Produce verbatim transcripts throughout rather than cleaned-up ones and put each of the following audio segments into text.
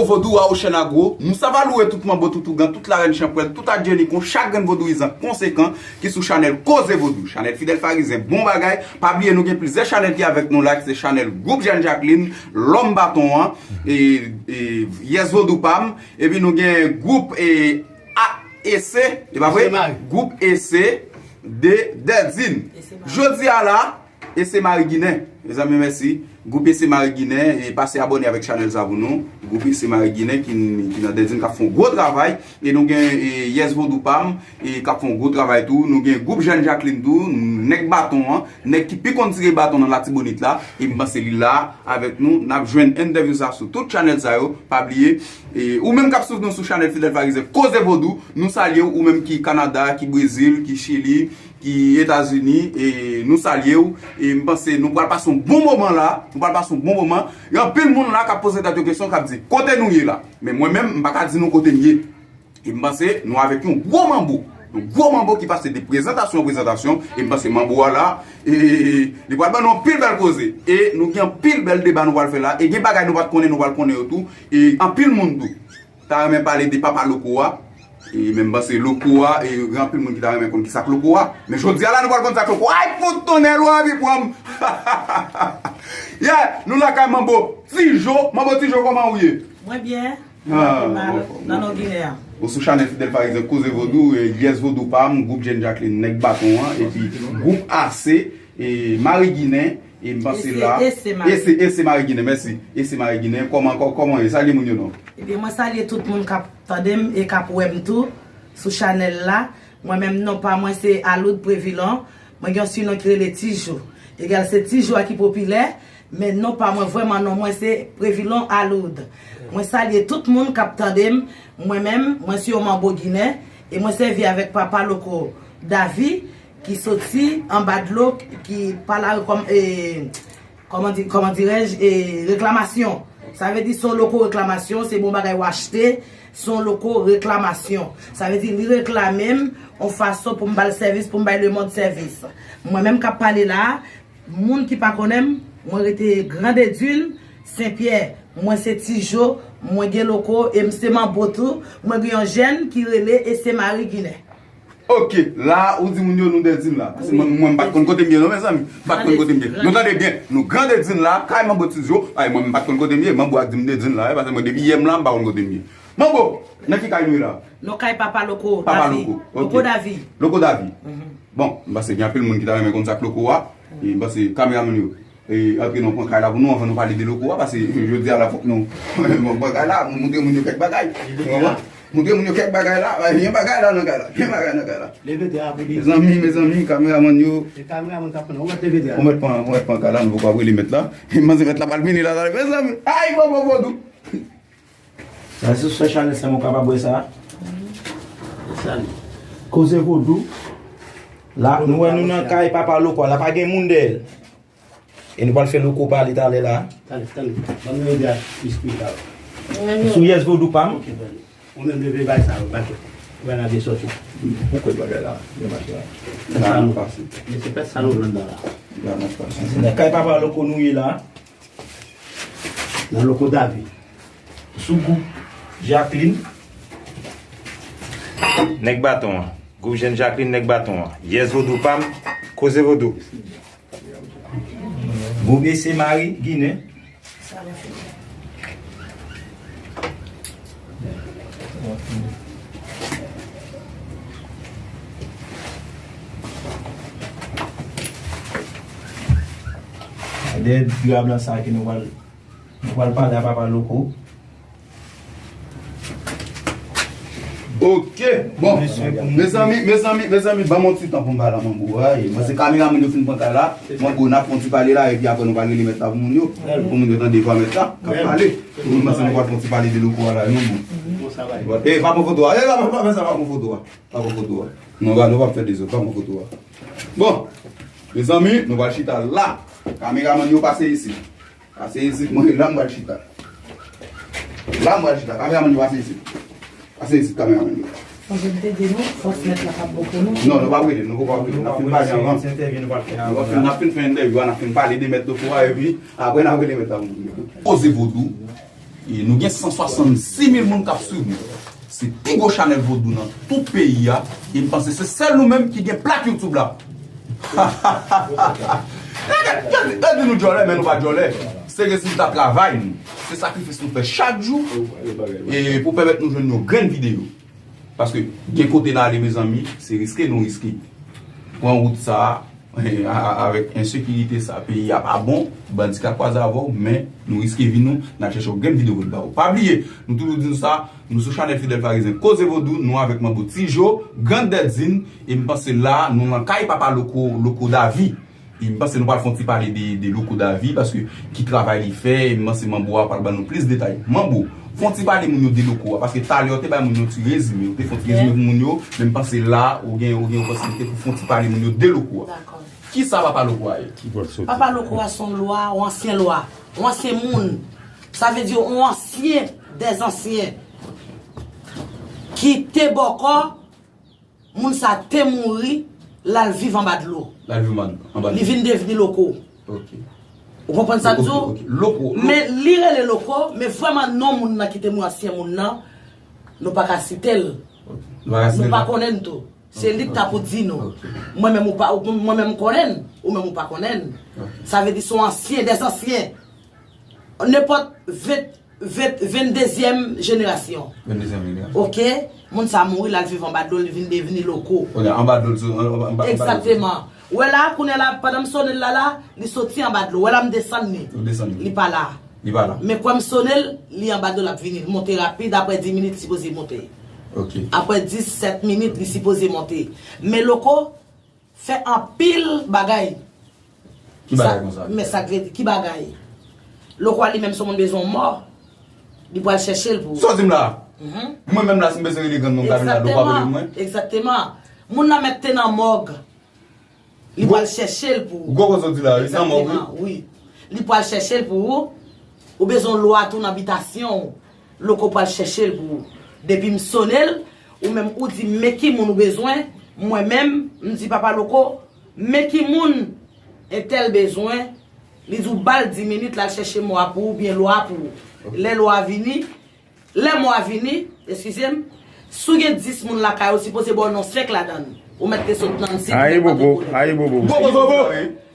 Vodou a Ocean Agro, nou sa va louwe tout manbo, tout ougan, tout larèn chanpwèl, tout adjenikon, chak grenn vodouyizan konsekan ki sou chanèl Koze Vodou, chanèl Fidèl Farizyen, bon bagay. Pa bliye nou gen plizyè chanèl ki avèk nou la, ki se chanèl Gwoup Jèn Jacqueline, Lòm Baton an, e, e, Yes Vodou Pam, epi nou gen gwoup, e, A E C, e pa vre? Gwoup E C de Dèdin. Jodi a la, E C Mari Ginen. Mezanmi, mèsi. Gwoup E C Mari Ginen, e pase abòne avèk chanèl sa pou nou. Gwoup E C Mari Ginen ki, ki nan Dèdin k ap fè yon gwo travay. E nou gen, e, Yes Vodou Pam, e k ap fè yon gwo travay tou. Nou gen gwoup Jèn Jacqueline tou, nèg baton an, nèg ki pi konn tire baton nan Latibonit la. E m panse li la avèk nou. N ap jwenn entèvyou sa sou tout chanèl sa yo. Pa bliye, e, ou menm k ap swiv nou sou chanèl Fidèl Farizyen Koze Vodou, nou salye w. Ou menm ki Kanada, ki Brezil, ki Chili, ki Etazini, e nou salye w. E m panse nou pral pase yon bon moman la. Nou pral pase yon bon moman. Gen anpil moun la k ap poze tèt yo kesyon, k ap di, "Kote nou ye la?" Men mwen menm, m pa ka di nou kote m ye. E m panse nou avèk yon gwo manbo. Yon gwo manbo ki pase de prezantasyon an prezantasyon. E m panse manbo a la, e, li pral ban nou anpil bèl koze. E nou gen anpil bèl deba nou pral fè la. E gen bagay nou pa t konnen, nou pral konnen yo tou. E anpil moun tou ta renmen pale de papa Loko a. E men m panse Loko a, e gen anpil moun ki ta renmen konn kisa k Loko a. Men jodi a la, nou pral konn sa k Loko a. Ay, fout tonnè, lwa pi pran m. Yeah, nou lakay manbo Tijo. Manbo Tijo, kòman ou ye? Mwen byen. Ah, nan non Ginen an. Ou sou chanèl Fidèl Farizyen Koze Vodou, e, Yes Vodou Pam, gwoup Jèn Jacqueline, nèg baton an, epi gwoup A C, e, Mari Ginen, e m panse la. E se, e se Mari Ginen, mèsi. E se Mari Ginen, kòman, kò-, kòman ye? Salye moun yo non. Ebyen, mwen salye tout moun k ap tande m e k ap wè m tou sou chanèl la. Mwen menm, non pa mwen se Aloud Previlon. Mwen gen yon sinon ki rele Tijo. Egal se Tijo a ki popilè, men non pa mwen vrèman, non mwen se Previlon Aloud. Mwen salye tout moun k ap tande m. Mwen menm, mwen se yon manbo Ginen e mwen sèvi avèk papa Loko Davi ki soti anba dlo, ki pa la kòm, e, kòman di, kòman dirèj, e, reklamasyon. Sa vle di se yon loko reklamasyon, se bon bagay w achte, se yon loko reklamasyon. Sa vle di li reklame m yon fason pou m ba l sèvis, pou m bay lemonn sèvis. Mwen menm k ap pale la a, moun ki pa konnen m, mwen rete Grande Dune, Senpyè. Mwen se Tijo, mwen gen loko e m se manbo tou, mwen gen yon jèn ki rele e se Mari Ginen. Ok, la ou di moun yo nou Dèdin la. Paske mwen, mwen m pa t konn kote m ye non, mezanmi. M pa t konn kote m ye. Nou tande byen, nou Grande Dune la, kay manbo Tijo. Ay, mwen m pa t konn kote m ye. Manbo a di m Dèdin la, e paske mwen depi yè m la, m pa konn kote m ye. Manbo, nan ki kay nou ye la? Non kay papa Loko Davi. Papa Loko, ok. Loko Davi. Loko Davi. Bon, m panse gen anpil moun ki ta renmen konn sa k Loko a. E m panse kameramann yo, e, antre nan pran kay la pou nou, anvan nou pale de Loko a, paske jodi a la fòk nou pran kay la, nou montre moun yo kèk bagay. Montre moun yo kèk bagay la, gen bagay la nan kay la, gen bagay nan kay la. Mezanmi, mezanmi, kameramann yo. Ou mèt pran, ou mèt pran kay la, nou poko ap rele mèt la. Manzè mèt la pral vini la, mezanmi. Ay, manbo Vodou. Sa se sou chanèl sa mwen kapab wè sa. Koze Vodou. La, nou wè nou nan kay papa Loko a, la pa gen moun dèyè l. E nou pral fè Loko pale talè la. Talè, talè. Ban nou ede ak espri sa. Sou Yes Vodou Pam. Ok, talè. Ou menm leve bay sa yo, bay kèt. Ou wè n a byen sòti. Ou kwè bagay la, byen mache la. La n ap pase. Men se pèt sa nou vle anndan la. La n ap pase. Se nan kay papa Loko nou ye la. Nan loko Davi. Sou gwoup Jacqueline. Nèg baton an. Gwoup Jèn Jacqueline, nèg baton an. Yes Vodou Pam, Koze Vodou. Gwoup E C Mari Ginen. Dèyè dra blan sa ke nou pral, nou pral pale a papa Loko. Ok, bon. Mezanmi, mezanmi, mezanmi, ban m yon ti tan pou m pale a manbo a. Mwen se kameramann yo fin pran kay la. Manbo, n ap fè yon ti pale la, epi apre nou pral rele mèt la pou moun yo. Pou moun yo tande vwa mèt la k ap pale. Pou moun panse nou pral fè yon ti pale de Loko a la, non, bon. E, pa pran foto a. E, pa, pa, pa fè sa, pa pran foto a. Pa pran foto a. Non, pa, nou p ap fè dezòd, pa pran foto a. Bon, mezanmi, nou pral chita la. Kameramann yo pase isit. Pase isit, mwen la m pral chita. La m pral chita, kameramann yo pase isit. Pase isit, kameramann yo. Mwen te di nou, fòs mèt la p ap bon pou nou. Non, nou p ap rele, nou poko ap rele. N ap fin pale anvan. Nou p ap fin, n ap fin fè entèvyou a, n ap fin pale de mèt Loko a, epi apre n ap rele mèt la pou nou. Koze Vodou. E nou gen san swasannsis mil moun k ap swiv nou. Se pi gwo chanèl vodou nan tout peyi a. E m panse se sèl nou menm ki gen plak YouTube la. Yo di, yo di nou djòlè, men nou pa djòlè. Se rezilta travay nou. Se sakrifis nou fè chak jou. E pou pèmèt nou jwenn yon grenn videyo. Paske gen kote n ale, mezanmi, se riske nou riske. Pran wout sa a, a- avèk ensekirite sa, peyi a pa bon, bandi ka kwaze avè w, men nou riske vi nou, n al chèche yon grenn videyo pou n ba w. Pa bliye, nou toujou di nou sa, nou sou chanèl Fidèl Farizyen Koze Vodou, nou avèk Manbo Tijo, Grann Dèdin, e m panse la, nou nan kay Papa Loko, Loko Davi. E m panse nou pral fè yon ti pale de, de Loko Davi, paske ki travay li fè, e m panse Manbo a pral ban nou plis detay. Manbo, fè yon ti pale moun yo de Loko a, paske talè ou te bay moun yo ti rezime, ou te fè yon ti rezime pou moun yo, men m panse la, ou gen, ou gen yon posiblite pou fè yon ti pale moun yo de Loko a. Dakò. Kisa Papa Loko a ye? Ki bò l soti? Papa Loko a se yon lwa, yon ansyen lwa, yon ansyen moun. Sa vle di yon ansyen dèzansyen ki te bòkò, moun sa te mouri, l al viv anba dlo. L al viv anba, anba dlo. Li vin devni Loko. Ok. Ou konprann sa m di w? Ok, ok. Loko, Loko. Men li rele Loko, men vrèman non moun nan ki te mouri, ansyen moun nan, nou pa ka site l. Ok. Nou pa ka site l. Nou pa konnen l tou. Se li k ta pou di nou. Ok. Mwen menm ou pa, ou- mwen menm m konnen l, ou menm ou pa konnen l. Ok. Sa vle di se yon ansyen dèzansyen. Nenpòt ven, ven, venndezyèm jenerasyon. Venndezyèm jenerasyon. Ok? Moun sa mouri, l al viv anba dlo, li vin devni Loko. Ok, anba dlo, anba, anba, anba dlo. Egzakteman. Ou wè la, kounye a la, pandan m sonnen l la, la, li soti anba dlo. Ou wè la, m desann li. Ou desann li. Li pa la. Li pa la. Men kwè m sonnen l, li anba dlo, l ap vini. Li monte rapid, apre dis minit, li sipoze monte. Ok. Apre dis, sèt minit, li sipoze monte. Men Loko fè anpil bagay. Ki bagay konsa? Men sa k vle di, ki bagay? Loko a li menm, si yon moun bezwen yon mò, li pral chèche l pou ou. Sa w di m la? Mhm. Mwen menm la, si m bezwen rele grann mwen, m ka vin la, Loko ap rele mwen? Egzakteman. Egzakteman. Moun nan mèt te nan mòg. Li pral chèche l pou ou. Gwo koze w di la, li nan mòg, wi. Egzakteman, wi. Li pral chèche l pou ou. Ou bezwen lwa tou nan bitasyon w. Loko pral chèche l pou ou. Depi m sonnen l, ou menm ou di m men ki moun ou bezwen, mwen menm, m di Papa Loko, men ki moun entèl bezwen, li di w ba l dis minit, l al chèche mò a pou ou, oubyen lwa a pou ou. Lè lwa a vini, lè mò a vini, eskize m, si w gen dis moun lakay ou, sipoze ba w non senk ladan l. Ou mèt te sot nan sit, ou mèt pa te konnen. Ayibobo, ayibobo. Bobo, bobo.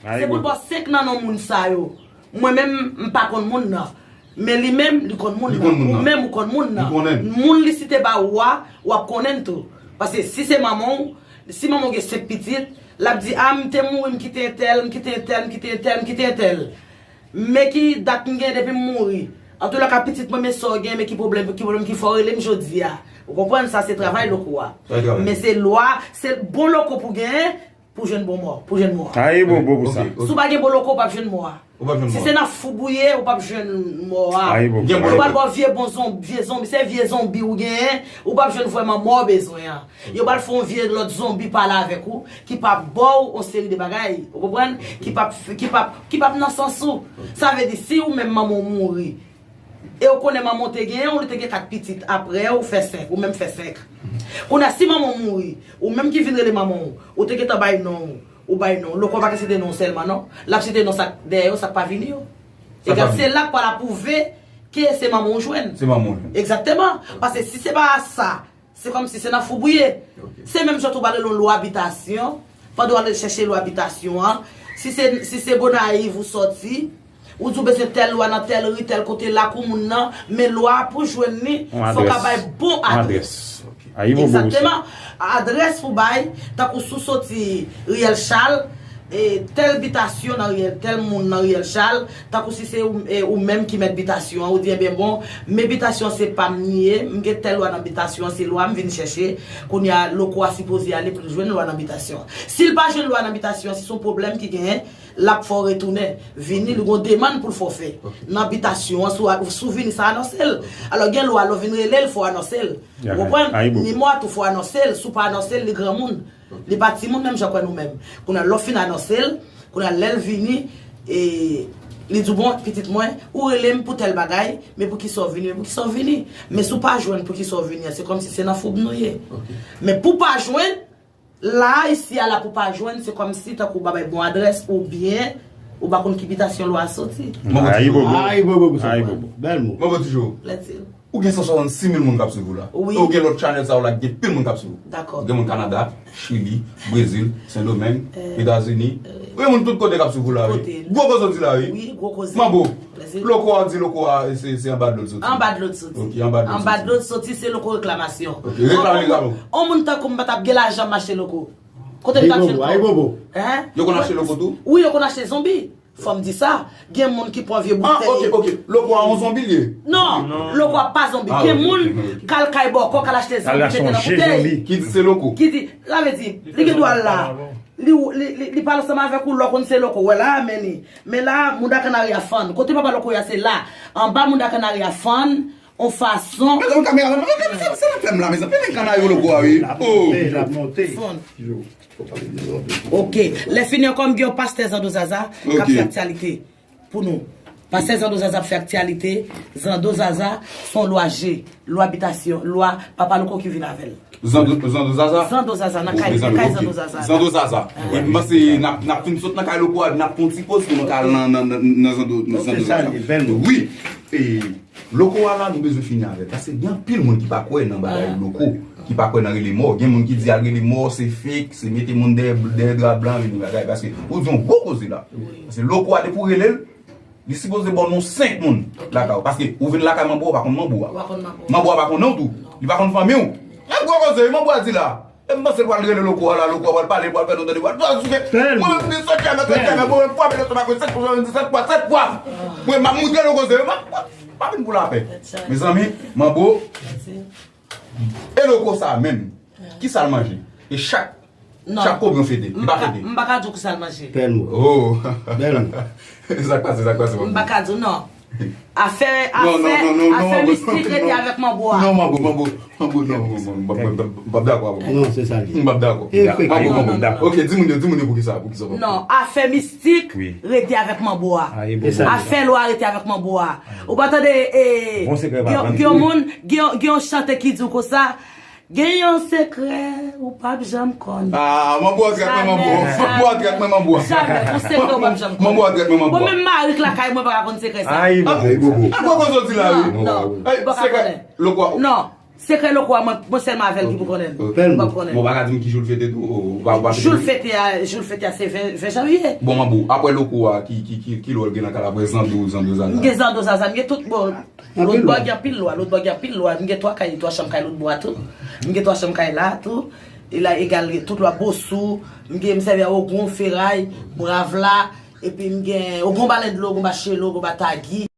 Se pou l ba w senk nan non moun sa yo. Mwen menm, m pa konn moun nan. Men li menm, li konn moun nan. Li konn moun nan. Ou menm, ou konn moun nan. Li konnen l. Moun li site ba ou a, w ap konnen l tou. Paske si se manman w, si manman w gen senk pitit, l ap di, a, m te mouri, m kite entèl, m kite entèl, m kite entèl, m kite entèl. Men ki dat m gen depi m mouri. Antoulaka, pitit mwen, men sa w gen, men ki pwoblèm, ki pwoblèm ki fè w rele m jodi a. Ou konprann? Sa se travay Loko a. Travay. Men se lwa, se bon Loko pou genyen, pou jwenn bon mò, pou jwenn mò a. Ayibobo pou sa. Ok, ok. Si w pa gen bon Loko, ou p ap jwenn mò a. Ou p ap jwenn mò a. Si se nan foub ou ye, ou p ap jwenn mò a. Ayibobo. Gen bon Loko. Yo pral ba w vye bon zonbi, vye zonbi, se vye zonbi ou genyen, ou p ap jwenn vrèman mò w bezwen an. Yo pral fè yon vye lòt zonbi pale avèk ou, ki p ap ba w yon seri de bagay, ou konprann? Ki p ap, ki p ap, ki p ap nan sans ou. Sa vle di, si ou menm manman w mouri, e ou konnen manman w te genyen w, li te gen kat pitit, apre ou fè senk, ou menm fè senk. Kounye a, si manman w mouri, ou menm ki vin rele manman w, ou te gentan bay non w, ou bay non w. Loko pa ka site non w sèlman, non. L ap site non sa k dèyè yo, sa k pa vini yo. Sa k pa vini. Egal, se la k pral apwouve ke se manman w jwenn. Se manman w jwenn. Egzakteman. Paske si se pa sa, se kòmsi se nan foub ou ye. Ok. Se menm jan tou w pral rele yon lwa bitasyon, pandan w al chèche lwa bitasyon an. Si se, si se Gonayiv ou sòti, ou di w bezwen tèl lwa nan tèl ri, tèl kote, lakou moun nan, men lwa a pou jwenn li, fò w ka bay bon adrès. Yon adrès. Ok. Ayibobo pou sa. Egzakteman. Adrès pou bay, tankou si w sòti Riyèl Chal, e, tèl bitasyon nan Riyèl, tèl moun nan Riyèl Chal, tankou si se ou, e, ou menm ki mèt bitasyon an, ou di, enben bon, men bitasyon se pa m li ye, m gen tèl lwa nan bitasyon an, se lwa m vin chèche, kounye a Loko a sipoze ale pou l jwenn lwa nan bitasyon an. Si l pa jwenn lwa nan bitasyon an, si se yon pwoblèm ki genyen, l ap fè w retounen, vini, li gen yon demann pou l fè w fè. Ok. Nan bitasyon an, si w, si w vini, sa anonse l. Alò, gen lwa, lè w vin rele l, fò w anonse l. Ou konprann? Ayibobo. Nimwo a tou fò w anonse l, si w pa anonse l, li granmoun. Li pa timoun menm jan kwè nou menm. Kounye a, lè w fin anonse l, kounye a, lè l vini, e, li di w, bon, pitit mwen, ou rele m pou tèl bagay, men poukisa w vini, men poukisa w vini? Men si w pa jwenn poukisa w vini an, se kòmsi se nan foub nou ye. Ok. Men pou w pa jwenn, la a, isi a la pou w pa jwenn, se kòmsi tankou w pa bay bon adrès, oubyen Ou pa konn ki bitasyon lwa a soti. Ayibobo. Ayibobo pou sa. Ayibobo. Bèl mo. Mwen bon ti jou. Lètil. Ou gen san swasannsis mil moun k ap swiv ou la. Wi. E ou gen lòt chanèl sa yo la ki gen pil moun k ap swiv ou. Dakò. Gen moun Kanada, Chili, Brezil, Sendomeng, Etazini. Ou gen moun tout kote k ap swiv ou la wi. Gwo koze w di la wi. Wi, gwo koze. Manbo. Loko a di loko a se se anba dlo l soti. Anba dlo l soti. Ok, anba dlo l soti. Anba dlo l soti se loko reklamasyon. Ok, reklame li galo. On moun tankou m pa t ap gen lajan m achte loko. Kote m t ap jwenn kòb? Ayibobo. Hein? Yo konn achte loko tou? Wi, yo konn achte zonbi. Fò m di sa, gen moun ki pran vye boutèy. Ah, ok, ok. Loko a yon zonbi l ye? Non, loko a pa zonbi. Gen moun k al kay bòkò, k al achte zonbi, mete nan boutèy. Ki di se loko. Ki di, sa vle di, li gen dwa la. Li, li, li, li pale ansanm avèk ou, lè w konn se loko. Wè la, men li. Men la, mouda kannari a fann. Kote papa loko a se la. Anba mouda kannari a fann, on fason. Mezanmi, kameraman, mezanmi, sa, sa nan fè m la, mezanmi. Fè men kannari loko a, wi. Oh. Fann. Ok. Lè fini ankò, m gen yon pastè Zando Zaza k ap fè aktyalite pou nou. Pastè Zando Zaza ap fè aktyalite. Zando Zaza se yon lwa je, lwa bitasyon, lwa papa loko ki vin avè l. Zando, Zando Zaza? Zando Zaza, nan kay, nan kay Zando Zaza. Zando Zaza. Wi, m panse n ap, n ap fin sot nan kay loko a, n ap fè yon ti poz pou nou ka al nan, nan, nan, nan Zando, nan Zando Zaza. Wi. E, loko a la, nou bezwen fini avè l. Paske gen anpil moun ki pa kwè nan bagay loko, ki pa kwè nan rele mò. Gen moun ki di al rele mò, se fake, se mete moun dèyè, dèyè dra blan, vini bagay. Paske ou di yon gwo koze la. Paske loko a, depi w rele l, li sipoze ba w non senk moun lakay ou. Paske ou vin lakay manbo a, ou pa konn manbo a. Ou pa konn manbo a. Manbo a pa konnen w tou. Li pa konn fanmi w. E gwo koze, wi, manbo a di la. E m panse l pral rele loko a la, loko a pral pale, pral fè nou tande, pral, pral souke. Mwen menm, m vin sòti avèk sèt kèmè, mwen menm, fwape lòt la, sèt fwa, sèt fwa, sèt fwa. Mwen, m ap montre loko se, m ap, m pa vin pou lapè. Mezanmi, manbo, e loko sa menm, ki sa l manje? E chak, chak kobyon fete, li pa fete. M pa ka di w ki sa l manje. Bèl mo. Oh. Bèl mo. Sa k pase, sa k pase, manbo? M pa ka di w, non. Afè, afè, afè mistik rete avèk manbo a. Non, manbo, manbo, manbo, non, manbo, m p ap dakò avè w. Non, se sa l ye. M p ap dakò. Manbo, manbo. Ok, di moun yo, di moun yo poukisa, poukisa w p ap. Non, afè mistik rete avèk manbo a. Afè lwa rete avèk manbo a. Ou pa tande, e, gen, gen yon moun, gen, gen yon chante ki di w konsa, Gen yon sekrè ou p ap janm konnen. Ah, manbo a trèt mwen, manbo. Manbo a trèt mwen, manbo a. Jamè, yon sekrè ou p ap janm konnen. Manbo a trèt mwen, manbo. Bon, menm mari k lakay mwen pa ka konn sekrè sa. Ay, bobo. Ay, bobo, soti la, wi. Non, non, ou pa ka konnen. Loko a. Non, sekrè loko a, mwen, mwen sèlman avè l ki pou konnen l. Ou p ap konnen. Bon, ou pa ka di m ki jou l fete tou, ou pa, ou pa fete. Jou l fete a, jou l fete a se ven, ven janvye. Bon, manbo, apre loko a, ki, ki, ki, ki lò l gen nan kay la, apre Zando, Zando Zaza? M gen Zando Zaza, m gen tout, bon, Lòt bò gen anpil lwa, lòt bò gen anpil lwa. M gen twa kay, twa chanm kay lòt bò a tou. M gen twa chanm kay la tou. E la egal tout lwa Bosou. M gen, m sèvi a Ogon, Feray, Bravla. Epi m gen Ogon, Balendlo, Ogon, Bachelo, Ogon, Batagi.